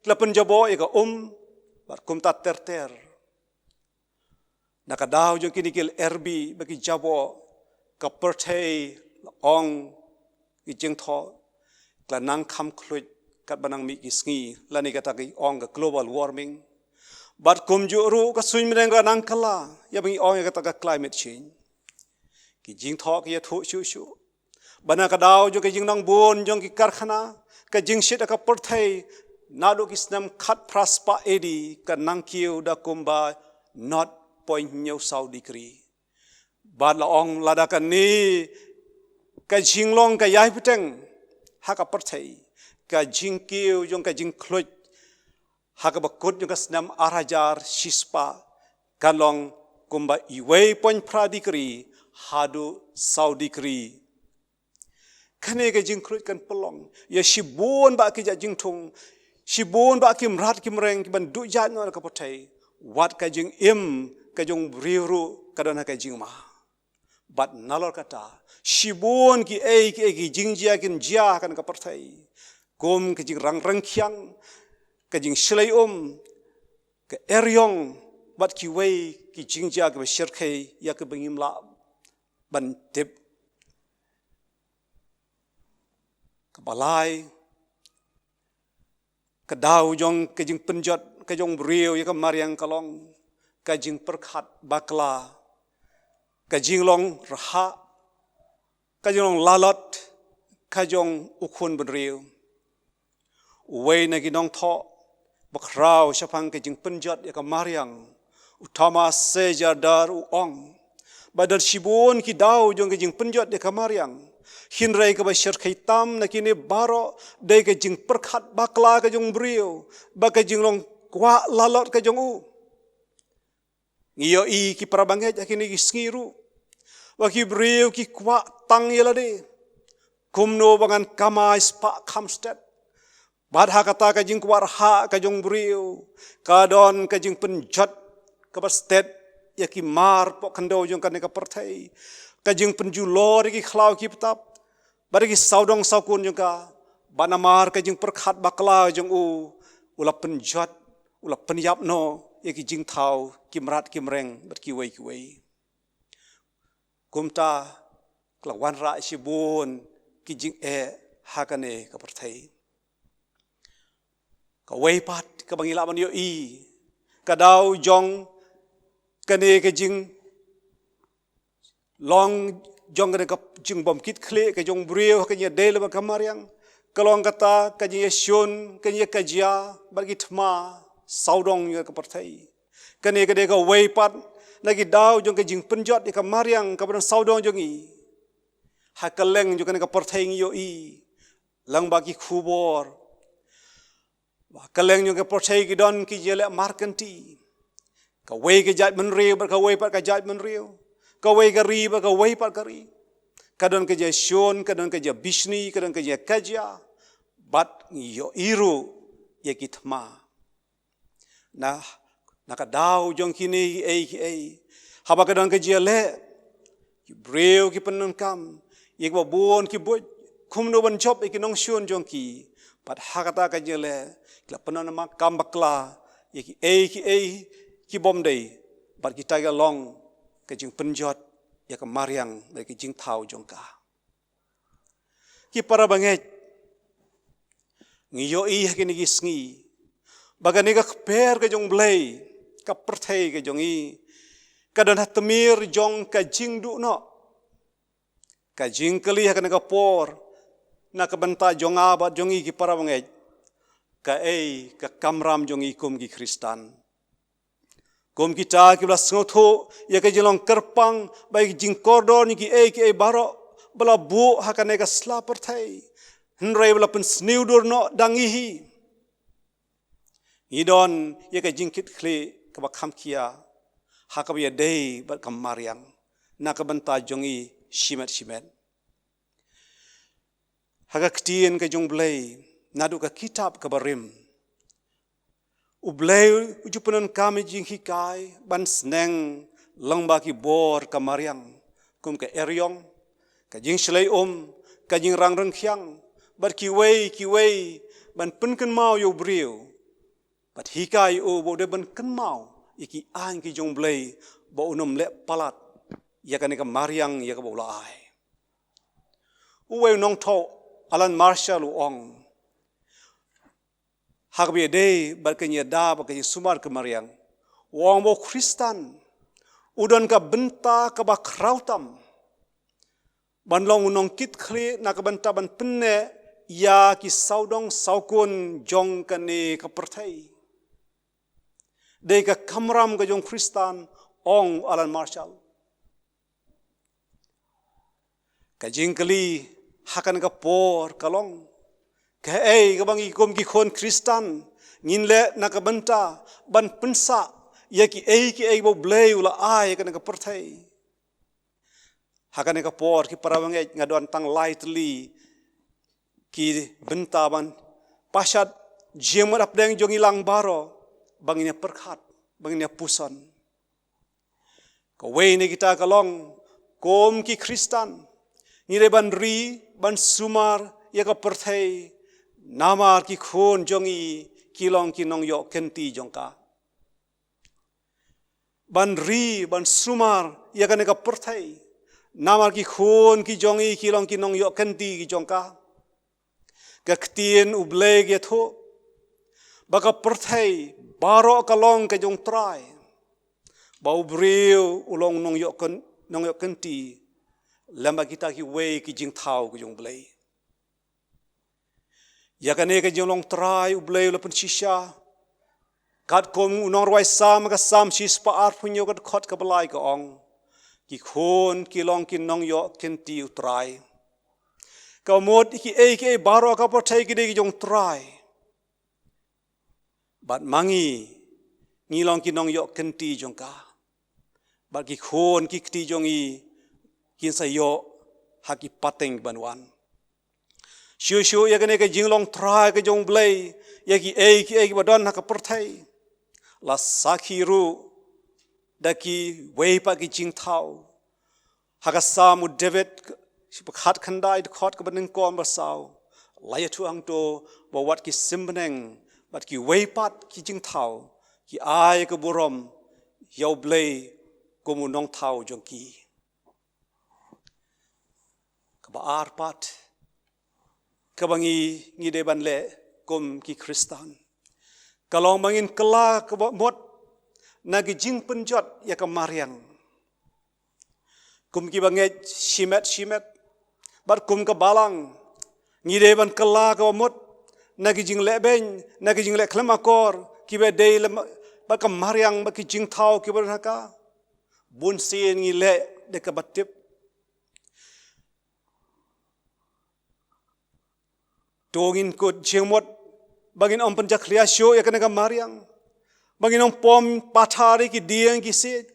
ki la pynjaboh ïa ka um bad kumta ter ter. Na ka daw jong kine ki lyer bih bad ki jaboh, ka pyrthei, la ong ki jingthoh, ka la nang kham khluit katba nang mih ki sngi, lane kata ka ong ka global warming. Bad kumjuh ruh ka suiñbneng ka la nang kylla, ïa ba ngi ong ïa kata ka climate change. Ki jingthoh ki ïathuh shuh shuh. Bad na ka daw jong ka jingnang bun jong ki karkhana, ka jingshit ha ka pyrthei, naduh ki snem khatphra spah A D, ka nang kiew da kumba nought point hynñiew saw degree. Bad la ong lada kane ka jinglong ka ïai bteng ha ka pyrthei, ka jingkiew jong ka jingkhluit ha kaba kut jong ka snem ar hajar shispah, ka long kumba uwei point phra degree haduh saw degree. Kane ka jingkhluit kan pynlong ïa shibun bah ki jait jingthung, shibun bah ki mrad ki mreng kiban duh jait noh na ka pyrthei. Wat ka jingim ka jong u briew ruh ka don ha ka jingma. Bad nalor kata, shibun kiei kiei ki jingjia kin jia ha kane ka pyrthei, kum ka jingrang rangkhiang, ka jingshlei um, ka eriong, bad kiwei ki jingjia kiba shyrkhei ïa kiba ngim lah ban tip. Kaba lai, ka daw jong ka jingpynjot ka jong u briew ïa ka mariang ka long ka jingpyrkhat bakla, ka jinglong rhah, ka jinglong lalot ka jong u khun bynriew. Uwei na ki nongthoh bakhraw shaphang ka jingpynjot ïa ka mariang, u Thomas Seyerdahl, u ong ba don shibun ki daw jong ka jingpynjot ïa ka mariang, hynrei kaba shyrkhei tam na kine baroh dei ka jingpyrkhat bakla ka jong u briew bad ka jinglong kwah lalot ka jong u. Ngi ïohi, ki para bangeit, ha kine ki sngi ruh, ba ki briew ki kwah tang ïa lade, kumno ba ngan kamai spah kham stet. Bad ha kata ka jingkwah rhah ka jong u briew, ka don ka jingpynjot kaba stet ïa ki mar poh khyndew jong kane ka pyrthei, ka jingpynjulor ïa ki khlaw ki btap, bad ïa ki sawdong sawkun jong ka. Bad namar ka jingpyrkhat bakla jong u, u la pynjot, u la pynïap noh ïa ki jingthaw, ki mrad ki mreng bad kiwei kiwei. Kumta ka la wanrah shibun ki jingeh ha kane ka pyrthei. Kawei pat kaba ngi lah ban ïohi, ka daw jong kane ka jinglong jong kane ka jingbym kit khlieh ka jong u briew ha ka jingïadei lem bad ka mariang, ka long kata ka jingïashun, ka jingïakajia bad ki thma sawdong jong ka pyrthei. Kane ka dei kawei pat na ki daw jong ka jingpynjot ïa ka mariang kaba don sawdong jong ngi. Ha kylleng jong kane ka pyrthei ngi ïohi lyngba ki khubor ba ha kylleng jong ka pyrthei ki don ki jingïaleh markynti, kawei ka jaitbynriew bad kawei pat ka jaitbynriew, kawei ka ri bad kawei pat ka ri. Ka don ka jingïashun, ka don ka jingïabishni, ka don ka jingïakajia, bad ngi ïohi ruh ïa ki thma. Na, na ka daw jong kine kiei kiei, haba ka don ka jingïaleh, ki briew ki pyndonkam ïa kiba bun ki buit kumno ban jop ïa ki nongshun jong ki. Bad ha kata ka jingïaleh ki la pyndonkam bakla ïa kiei kiei ki bym dei, bad kita ki long ka jingpynjot ïa ka mariang bad ka jingthaw jong ka. Ki para bangeit, ngi ïohi ha kine ki sngi ba kane ka kper ka jong U Blei, ka pyrthei ka jong ngi, ka don ha tmier jong ka jingduh noh. Ka jingkylli ha kane ka por na ka bynta jong nga bad jong ngi ki para bangeit, kaei ka kamram jong ngi kum ki Khristan? Kum kita kiba la sngewthuh ïa ka jinglong kyrpang bad ïa ka jingkordor jong kiei kiei baroh ba la buh ha kane ka sla pyrthei, hynrei ba la pynsniew dur noh da ngi hi, ngi don ïa ka jingkitkhlieh kaba kham khia ha kaba ïadei bad ka mariang na ka bynta jong ngi shimet shimet. Ha ka ktien ka jong U Blei naduh ka kitab kaba rim, U Blei u ju pyndonkam ïa ka jinghikai ban sneng lyngba ki bor ka mariang, kum ka eriong, ka jingshlei um, ka jingrang rangkhiang, bad kiwei kiwei, ban pynkynmaw ïa u briew, bad hikai ïa u ba u dei ban kynmaw ïa ki aiñ ki jong U Blei ba un ym leh palat ïa kane ka mariang ïa kaba u la ai. Uwei u nongthoh, Alan Marshall, u ong ha kaba ïadei bad ka jingïada bad ka jingsumar ka mariang, u ong ba u Khristan u don ka bynta kaba khraw tam ban long u nongkitkhlieh na ka bynta ban pynneh ïa ki sawdong sawkun jong kane ka pyrthei. Dei ka kamram ka jong u Khristan, ong Alan Marshall. Ka jingkylli ha kane ka por ka long, kaei kaba ngi kum ki khun Khristan ngin leh na ka bynta ban pynsah ïa kiei kiei ba U Blei u la ai ha kane ka pyrthei? Ha kane ka por, ki para bangeit, nga don tang lai tylli ki bynta ban pashat jingmut hapdeng jong ngi lang baroh ba ngin ïa pyrkhat, ba ngin ïa puson. Kawei na kita ka long, kum ki Khristan ngi dei ban ri ban sumar ïa ka pyrthei, namar ki khun jong ngi ki long ki nongïoh kynti jong ka. Ban ri ban sumar ïa kane ka pyrthei, namar ki khun ki jong ngi ki long ki nongïoh kynti ki jong ka. Ka ktien U Blei ka ïathuh ba ka pyrthei baroh ka long ka jong U Trai, ba u briew u long nongïoh kyn-, nongïoh kynti lem bad kita kiwei ki jingthaw ki jong U Blei. Ïa kane ka jinglong trai U Blei u la pynshisha. Katkum u nongrwai Salm, ka Salm shispah arphew hynñiew, ka dkhot kaba lai ka ong, ki khun ki long ki nongïoh kynti U Trai. Ka mut kiei kiei baroh ha ka pyrthei ki dei ki jong U Trai. Bad ma ngi, ngi long ki nongïoh kynti jong ka. Bad ki khun ki kti jong ngi kin sa ïoh ha ki pateng ban wan. Shuh shuh ïa kane ka jinglong trai ka jong U Blei ïa kiei kiei kiba don ha ka pyrthei, la sakhi ruh da kiwei pat ki jingthaw. Ha ka Salm u David, shispah khatkhyndai, dkhot kaba nyngkong, ba saw, la ïathuh hangto ba wat ki sim bneng bad kiwei pat ki jingthaw ki ai ka burom ïa U Blei kum u nongthaw jong ki. Kaba ar pat kaba ngi, ngi dei ban leh kum ki Khristan ka long ba ngin kylla kaba mut na ki jingpynjot ïa ka mariang. Kum kiba ngeit shimet shimet bad kum ka balang, ngi dei ban kylla kaba mut na ki jingleh beiñ, na ki jingleh khlem akor kiba dei lem bad ka mariang bad ki jingthaw kiba don ha ka. Bun sien ngi leh da kaba tip. To ngin kut jingmut ba ngin ym pynjakhlia shuh ïa kane ka mariang, ba ngin ym pom pathar ïa ki dieng ki siej,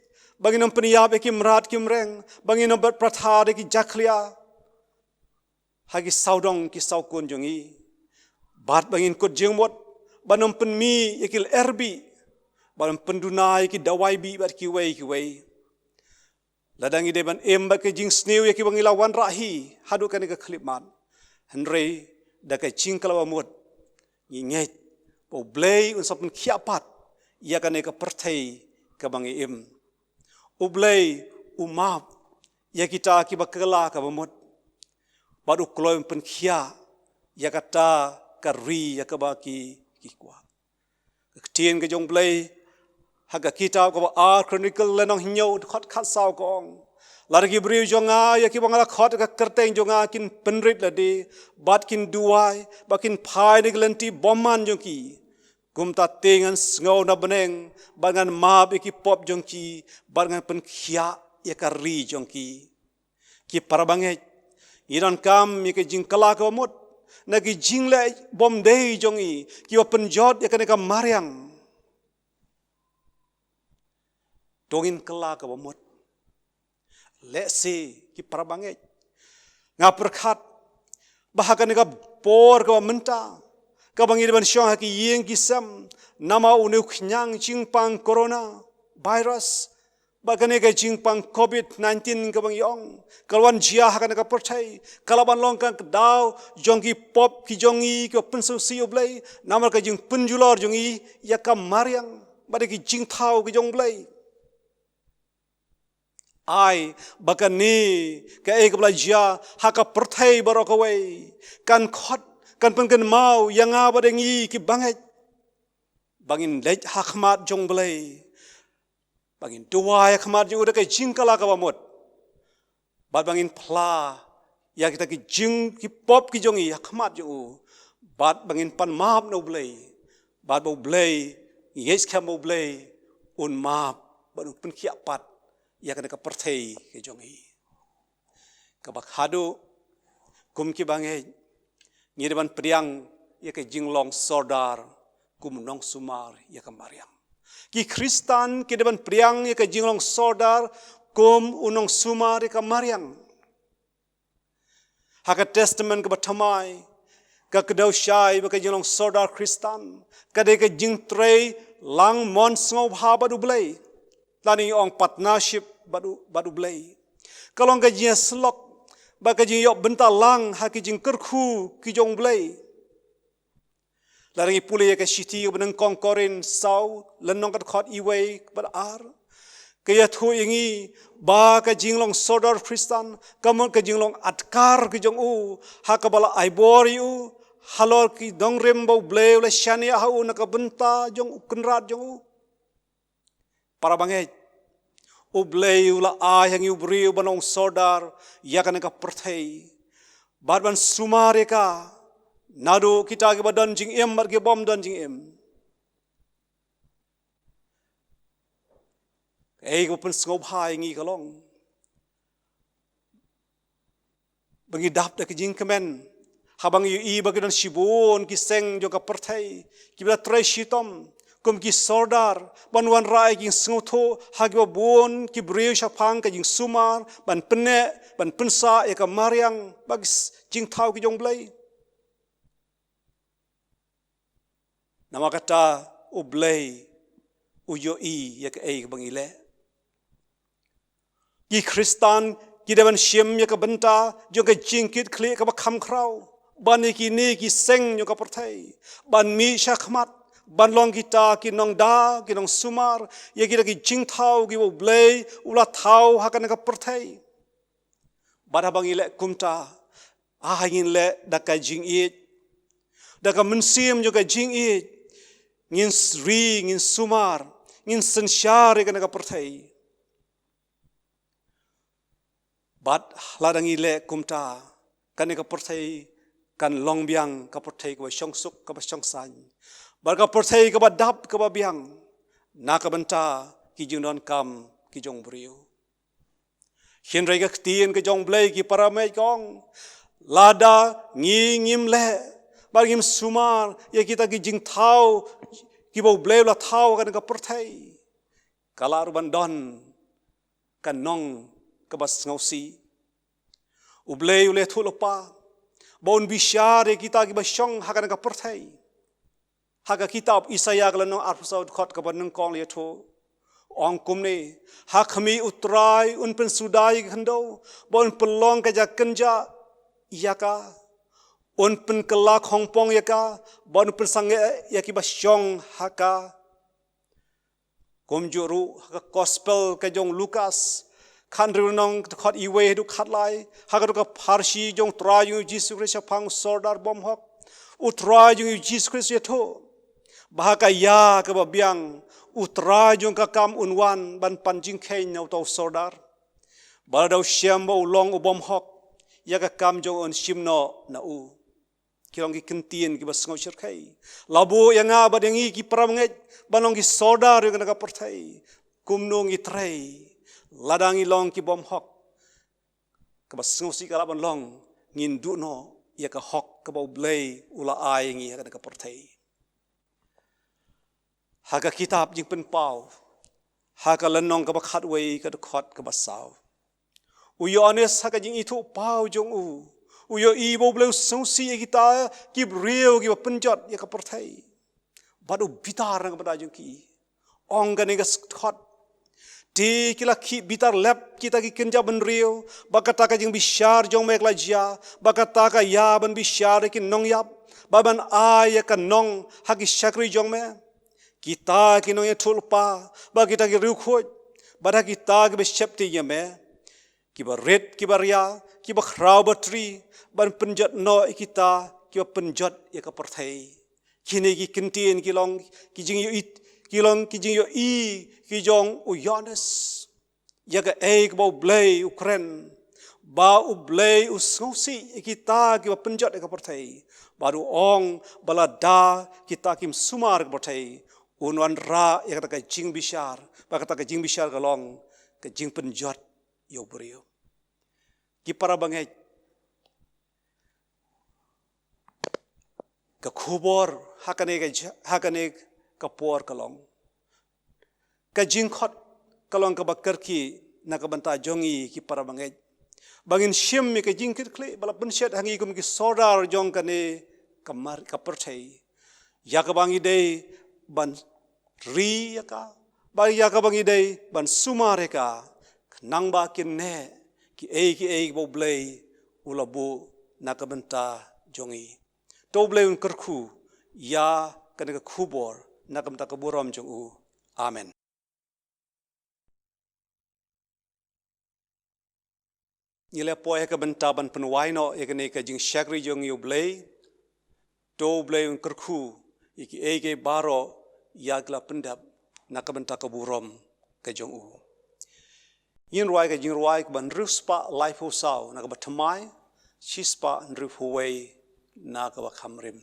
ba ngin ym pynïap ïa ki mrad ki mreng, ba ngin ym bat pathar ïa ki jakhlia ha ki sawdong ki sawkun jong ngi. Bad ba ngin kut jingmut ban ym pynmih ïa ki lyer bih, ban ym pynduna ïa ki dawai bih bad kiwei kiwei. Lada ngi dei ban im bad ka jingsniew ïa kiba ngi la wanrah hi haduh kane ka khyllipmat, hynrei da ka jingkylla ba mut ngi ngeit ba U Blei un sa pynkhiah pat ïa kane ka pyrthei kaba ngi im. U Blei u map ïa kita kiba kylla kaba mut, bad u kloi pynkhiah ïa kata ka ri ïa kaba ki, ki kwah. Ka ktien ka jong U Blei ha ka kitab kaba ar Chronicle lynnong hynñiew, dkhot khatsaw ka ong, lada ki briew jong nga ïa kiba nga la khot ha ka kyrteng jong nga kin pynrit lade bad kin duwai bad kin phai na ki lynti bymman jong ki, kumta te ngan sngew na bneng bad ngan map ïa ki pop jong ki bad ngan pynkhiah ïa ka ri jong ki. Ki para bangeit, ngi donkam ïa ka jingkylla kaba mut na ki jingleh bymdei jong ngi kiba pynjot ïa kane ka mariang. To ngin kylla kaba mut. Lehse ki para bangeit, nga pyrkhat ba ha kane ka por kaba mynta kaba ngi dei ban shong ha ki ïing ki sem namar une u khñiang jingpang corona virus, ba kane ka jingpang covid nineteen kaba ngi ong ka la wan jia ha kane ka pyrthei, ka la ban long ka daw jong ki pop ki jong ngi kiba pynsngewsih ïa U Blei namar ka jingpynjulor jong ngi ïa ka mariang bad ïa ki jingthaw ki jong U Blei. Ai ba kane kaei kaba la jia ha ka pyrthei baroh kawei kan khot, kan pynkynmaw ïa nga bad ïa ngi ki bangeit ba ngin leit ha khmat jong U Blei, ba ngin duwai ha khmat jong u da ka jingkylla kaba mut, bad ba ngin phla ïa kita ki jing, ki pop ki jong ngi ha khmat jong u, bad ba ngin pan map na U Blei, bad ba U Blei, ngi ngeit skhem ba U Blei un map bad un pynkhiah pat ïa kane ka pyrthei ka jong ngi. Kaba khadduh, kum ki bangeit, ngi dei ban pdiang ïa ka jinglong sordar kum u nongsumar ïa ka mariang. Ki Khristan ki dei ban pdiang ïa ka jinglong sordar kum u nongsumar ïa ka mariang. Ha ka Testament kaba thymmai, ka kdew shai ba ka jinglong sordar Khristan ka dei ka jingtrei lang mon sngewbha bad U Blei, lane ong partnership bad U, bad U Blei. Ka long ka jingïasyllok bad ka jingïoh bynta lang ha ki jingkyrkhu ki jong U Blei. Lada ngi pule ïa ka shithi kaba nyngkong Korinth saw, lynnong ka dkhot iwei bad ar, ka ïathuh ïa ngi ba ka jinglong sordar Khristan ka mut ka jinglong atkar ka jong u, ha kaba la ai bor ïa u halor ki nongrim ba U Blei u la shaniah ha u na ka bynta jong u Kynrad jong u. Para bangeit, U Blei u la ai ha ngi u briew ban long sordar ïa kane ka pyrthei, bad ban sumar ïa ka, naduh kita kiba don jingim bad ki bym don jingim. Kaei kaba pynsngewbha ïa ngi ka long ba ngi dap da ka jingkmen haba ngi ïohi ba ki don shibun ki seng jong ka pyrthei kiba la trei shitom kum ki sordar ban wanrah ïa ki jingsngewthuh ha kiba bun ki briew shaphang ka jingsumar ban pynneh, ban pynsah ïa ka mariang bad ki s-, jingthaw ki jong U Blei. Namar kata U Blei u ïohi ïa kaei kaba ngi leh. Ki Khristan ki dei ban shim ïa ka bynta jong ka jingkitkhlieh kaba kham khraw ban ïa kine ki seng jong ka pyrthei, ban mih shakhmat, ban long kita ki nongdaw, ki nongsumar ïa kita ki jingthaw kiba U Blei u la thaw ha kane ka pyrthei. Bad haba ngi leh kumta, ah, ngin leh da ka jingïeit, da ka mynsiem jong ka jingïeit, ngin s-, ri, ngin sumar, ngin synshar ïa kane ka pyrthei. Bad lada ngi leh kumta, kane ka pyrthei kan long biang ka pyrthei kaba shongsuk, kaba shongsaiñ, bad ka pyrthei kaba dap, kaba biang na ka bynta ki jingdonkam ki jong u briew. Hynrei ka ktien ka jong U Blei, ki para meit, ka ong, lada ngi ngim leh bad ngim sumar ïa kita ki jingthaw kiba U Blei u la thaw ha kane ka pyrthei, ka lah ruh ban don ka nong kaba sngewsih. U Blei u la ïathuh lypa ba un bishar ïa kita kiba shong ha kane ka pyrthei. Ha ka kitab Isaïah ka lynnong arphew saw, dkhot kaba nyngkong la ïathuh, ong kumne: Ha khmih, U Trai un pynsuda ïa ka khyndew bad un pynlong ka jaka kynjah ïa ka, un pynkylla khongpong ïa ka bad un pynsangeh ïa kiba shong ha ka. Kumjuh ruh ha ka Gospel ka jong u Lukas, khathynriew lynnong, dkhot iwei haduh khatlai, ha kato ka pharshi jong U Trai jong ngi U Jisu Khrist shaphang u sordar bymhok, U Trai jong ngi U Jisu Khrist u ïathuh ba ha ka ïa kaba biang U Trai jong ka kam un wan ban pan jingkheiñ na uta u sordar, bad lada u shem ba u long u bymhok, ïa ka kam jong u yn shim noh na u. Ki long ki kyntien kiba sngewshyrkhei. La buh ïa nga bad ïa ngi ki para bangeit ban long ki sordar ïa kane ka pyrthei. Kumno ngi trei lada ngi long ki bymhok? Kaba sngewsih ka lah ban long ngin duh noh ïa ka hok kaba U Blei u la ai ïa ngi ha kane ka pyrthei. Ha ka kitab Jingpynpaw, ha ka lynnong kaba khatwei, ka dkhot kaba saw, u Ïoannis ha ka jingithuh paw jong u, u ïohi ba U Blei u sngewsih ïa kita ki briew kiba pynjot ïa ka pyrthei, bad u bitar na ka bynta jong ki. Ong kane ka dkhot: Te ki la khih bitar lep kita ki kynja bynriew, ba kata ka jingbishar jong me ka la jia, ba kata ka ïa ban bishar ïa ki nongïap, ba ban ai ïa ka nong ha ki shakri jong me. Kita ki nongïathuhlypa bad kita ki riewkhuid, Bad ha kita kiba sheptieng ïa me, kiba rit, kiba ria, kiba khraw batri, ban pynjot noh ïa kita kiba pynjot ïa ka pyrthei. Kine ki kyntien ki long ki jingïohi, ki long ki jingïohi ki jong u Ïoannis ïa kaei kaba U Blei u kren, ba U Blei u sngewsih ïa kita kiba pynjot ïa ka pyrthei. Bad u ong ba lada kita kim sumar ïa ka pyrthei, un wanrah ïa kata ka jingbishar, ba kata ka jingbishar ka long ka jingpynjot ïa u briew. Ki para bangeit, ka khubor ha kane ka ja-, ha kane ka por ka long, ka jingkhot ka long kaba kyrkieh na ka bynta jong ngi ki para bangeit, ba ngin shim ïa ka jingkitkhlieh ba la pynshet ha ngi kum ki sordar jong kane ka mar-, ka pyrthei, ïa kaba ngi dei ban ri ïa ka, ba ïa kaba ngi dei ban sumar ïa ka, khnang ba kin neh kiei kiei ba U Blei u la buh na ka bynta jong ngi. To U Blei un kyrkhu ïa kane ka khubor na ka bynta ka burom jong u. Amen. Ngi la poi ha ka bynta ban pynwai noh ïa kane ka jingshakri jong ngi ïa U Blei. To U Blei un kyrkhu ïa kiei kiei baroh ïa ki la pyndep na ka bynta ka burom ka jong u. Ngin rwai ka jingrwai kaba hynriew spah laiphew saw na kaba thymmai, shi spah hynriewphew wei na kaba kham rim.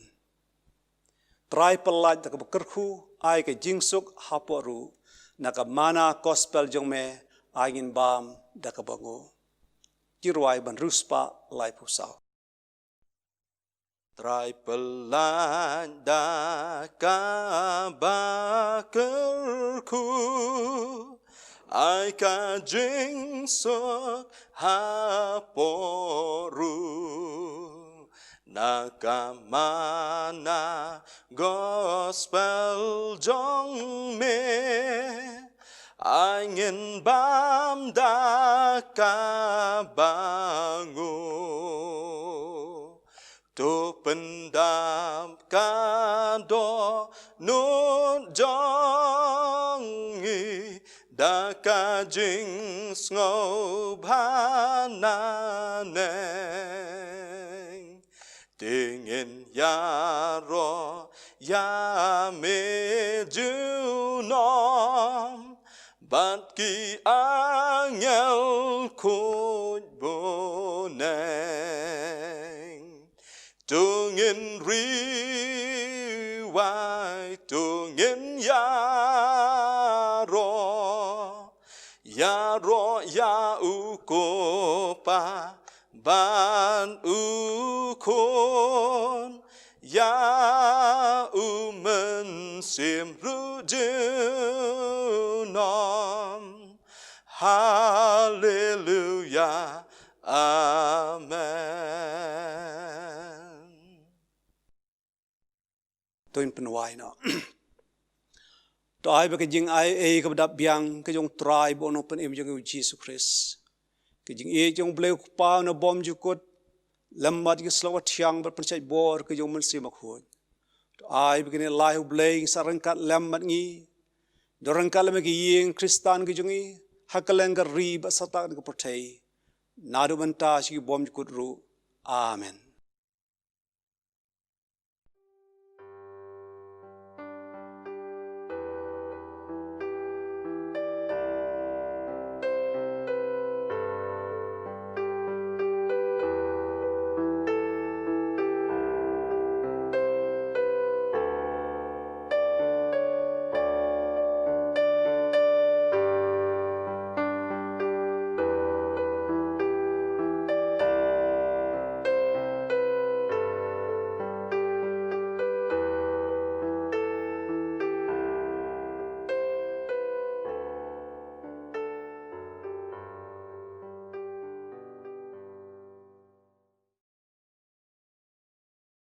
Trai pyllait da kaba kyrkhu, ai ka jingsuk hapoh ruh, na ka mana gospel jong me, ai ngin bam da kaba nguh. Jingrwai ba hynriew spah laiphew saw. Trai pyllait da kaba kyrkhu, ai ka jingsuk hapoh ruh, na ka mana gospel jong me, ai ngin bam da kaba nguh. To pyndap ka dohnud jong ngi da ka jingsngewbha naneng. Te ngin ïaroh ïa me junom bad ki angel khuid bneng. To ngin riewai, to ngin ïaroh, ïaroh ïa u Kpa bad u Khun, ïa u Mynsiem ruh junom. Haleluia. Amen. To ngin pynwai noh. To ai ba ka jingai ei kaba dap biang ka jong U Trai bad U Nongpynim jong ngi U Jisu Khrist, ka jingïeit jong U Blei U Kpa U Nabym jukut, lem bad ka Sla Wathiang bad pynshait bor ka jong U Mynsiem Bakhuid. To ai ba kine lai U Blei ngin sa ryngkat lem bad ngi, don ryngkat lem bad ki ïing Khristan ka jong ngi ha kylleng ka ri bad satak ka pyrthei, naduh mynta sha ki bymjukut ruh. Amen.